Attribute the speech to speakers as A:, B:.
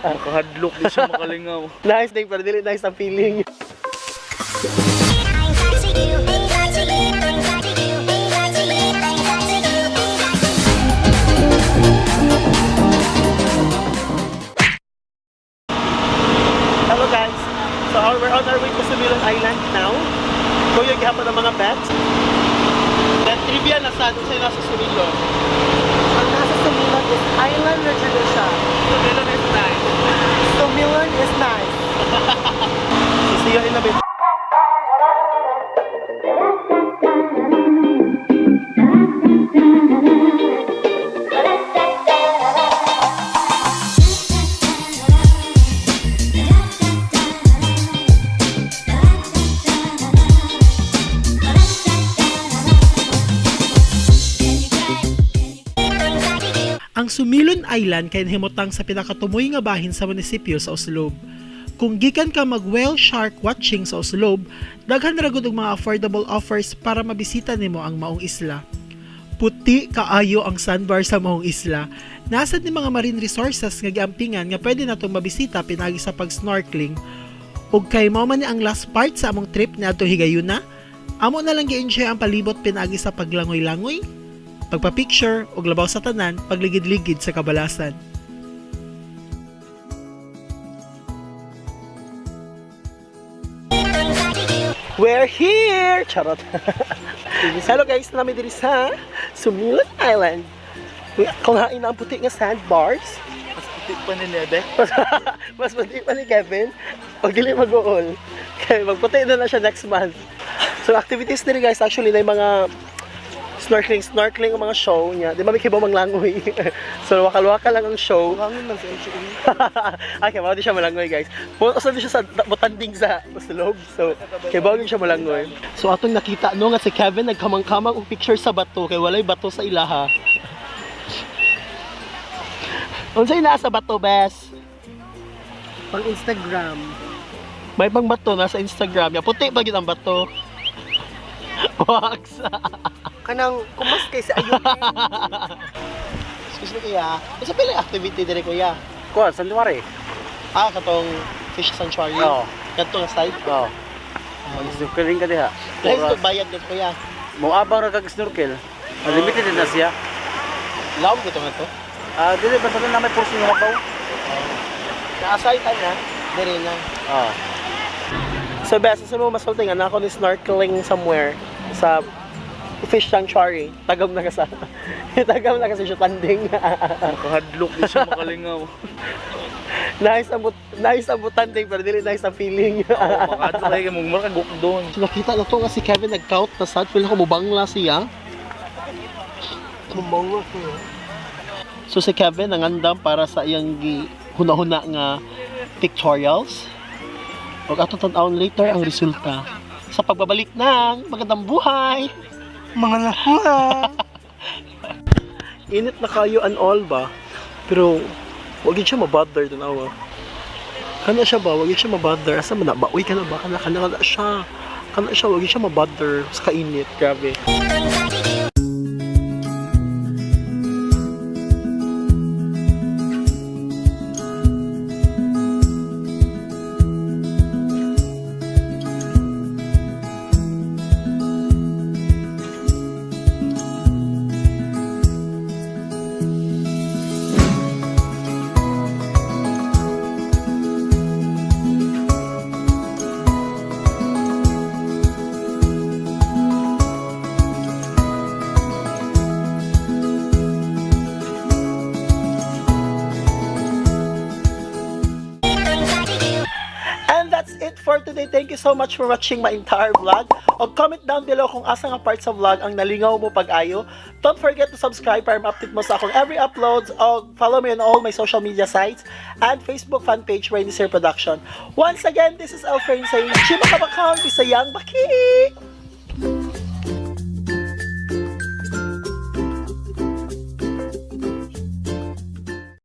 A: Makahadlok, di siya makalingaw.
B: Nice day, pero dili nice ang feeling. Hello guys. So we're on our way to Sumilon Island now. Kuya, gihapon ang mga pets. That trivia na sa sa'yo nasa Sumilon.
C: Ang nasa Sumilon is Island na siya.
B: Sumilon is nice.
C: Sumilon is nice.
B: So see you in a bit. Ang Sumilon Island kay nahimutang sa pinakatumoy nga bahin sa munisipyo sa Oslob. Kung gikan ka mag whale shark watching sa Oslob, daghan ra gud og mga affordable offers para mabisita nimo ang maong isla. Puti kaayo ang sandbar sa maong isla. Nasad ni mga marine resources nga giampingan nga pwede natong mabisita pinaagi sa pag-snorkeling. Ug kay mao man ni ang last part sa among trip niadtong higayuna, amo na lang gi-enjoy ang palibot pinaagi sa paglangoy-langoy, pagpa-picture ug labaw sa tanan pagligid-ligid sa kabalasan. We're here! Charot. Hello guys, nami diri sa Sumilon Island. Kung hain na ang puti nga sandbars.
A: Mas puti pa ni Nebe.
B: Mas puti pa ni Kevin. Pag dili mag-uol. Kaya magputi na lang siya next month. So activities diri guys, actually na yung mga snorkeling, snorkeling ang mga show niya. Di ba may kibaw manglangoy? So wakal-wakal lang ang show.
C: Hangin man sa HA.
B: Okay, mao di siya malangoy guys. Usa di siya sa butanding sa slope. So, kay bawo siya malangoy. So atong nakita no nga si Kevin nagkamang-kamang og picture sa bato kay walay bato sa ilaha. Unsay naa sa bato, bes?
C: Pang Instagram.
B: May pang bato nasa Instagram. Ya puti ba gyud ang bato? Wax.
C: Kanang kumas kay sa ayun.
B: Excuse me kuya. Unsa pila activity dire kuya?
D: Kuan, Santuari.
B: Ah, katong fish sanctuary.
D: Oo.
B: Kadto nga side.
D: Oo. Mag-snorkeling ka diha.
B: Dahil ko bayad gud kuya.
D: Moabang ra kag snorkel. Limited na siya.
B: Lawom gud to nga to.
D: Ah, dili basta na may portion nga habaw.
B: Naasay ta na, dire na.
D: Ah.
B: So best sa mo masulti nga na ako ni snorkeling somewhere sa fish sanctuary. Tagam na ka sa tagam na kasi siya tanding.
A: Makahadlok, di siya makalingaw.
B: Nice ang nice ang butanding pero dili nice ang feeling.
A: Oo, makahadlok kayo mong makaguk doon.
B: So nakita na to nga si Kevin nag-count na sad feel ko mubangla siya.
C: Mumongo ko.
B: So si Kevin nangandam para sa iyang gi huna-huna nga pictorials. Ug ato tan-awon later ang resulta sa pagbabalik ng magandang buhay.
C: Mga lahuha.
B: Init na kayo and all ba? Pero wag yun siya mabother tanawa. Kana siya ba? Wag yun siya mabother. Asa man na ba? Uy, kana ba? Kana, kana, kana siya. Kana siya, wag yun siya mabother sa kainit. Grabe. And that's it for today. Thank you so much for watching my entire vlog. O comment down below kung asa nga part sa vlog ang nalingaw mo pag-ayo. Don't forget to subscribe para ma-update mo sa akong every uploads o follow me on all my social media sites and Facebook fan page Rainy Sir Production. Once again, this is Elfrain saying, Chima Kabakang, Bisayang Baki!